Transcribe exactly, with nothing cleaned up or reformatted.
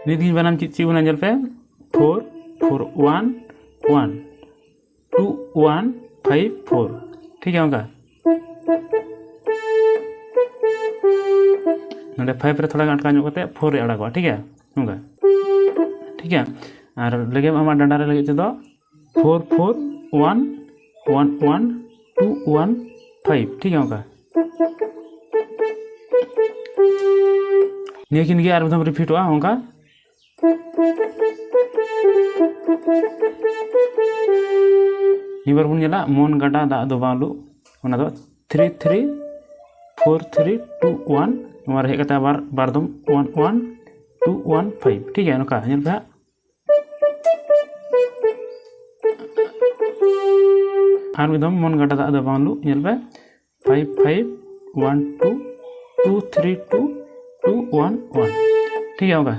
ᱱᱤᱛ ᱜᱤᱧ ᱵᱟᱱᱟᱢ ᱪᱮᱫ ᱪᱮᱫ ᱵᱚᱱᱟ, ᱧᱮᱞ ᱯᱮ, four four one one, two one five four᱾ ᱴᱷᱤᱠ ᱜᱮᱭᱟ, ᱚᱱᱠᱟ ᱱᱚᱰᱮ five ᱨᱮ ᱛᱷᱚᱲᱟ ᱜᱟᱱ ᱟᱴᱠᱟᱣ ᱧᱚᱜ ᱠᱟᱛᱮ four ᱨᱮ ᱟᱲᱟᱜᱚᱜᱼᱟ᱾ ᱴᱷᱤᱠ ᱜᱮᱭᱟ, ᱚᱱᱠᱟ᱾ ᱴᱷᱤᱠ ᱜᱮᱭᱟ, ᱟᱨ ᱞᱟᱹᱜᱤᱫ ᱟᱢᱟᱜ ᱰᱟᱸᱰᱟ ᱨᱮ ᱞᱟᱹᱜᱤᱫ ᱛᱮᱫᱚ four four one one one two one five᱾ ᱴᱷᱤᱠ ᱜᱮᱭᱟ, ᱚᱱᱠᱟ᱾ ᱱᱤᱭᱟᱹ ᱠᱤᱱ ᱜᱮ ᱟᱨ ᱢᱤᱫ ᱫᱷᱟᱣ ᱨᱤᱯᱤᱴᱚᱜᱼᱟ ᱚᱱᱠᱟ᱾ ᱱᱤᱭᱟᱹ ᱵᱟᱨ ᱵᱚᱱ ᱧᱮᱞᱟ ᱢᱚᱱ ᱜᱟᱰᱟ ᱫᱟᱜ ᱫᱚ ᱵᱟᱝ ᱞᱩᱜ, ᱚᱱᱟ ᱫᱚ three three four three two one᱾ ᱱᱚᱣᱟ ᱨᱮ ᱦᱮᱡ ᱠᱟᱛᱮ ᱟᱵᱟᱨ ᱵᱟᱨ ᱫᱚᱢ one one two one five᱾ ᱴᱷᱤᱠ ᱜᱮᱭᱟ, ᱱᱚᱝᱠᱟ ᱧᱮᱞ ᱯᱮ ᱦᱟᱸᱜ᱾ ᱟᱨ ᱢᱤᱫ ᱫᱚᱢ ᱢᱚᱱ ᱜᱟᱰᱟ ᱫᱟᱜ ᱫᱚ ᱵᱟᱝ ᱞᱩᱜ, ᱧᱮᱞ ᱯᱮ, five five one two two three two two one one᱾ ᱴᱷᱤᱠ ᱜᱮᱭᱟ, ᱚᱱᱠᱟ᱾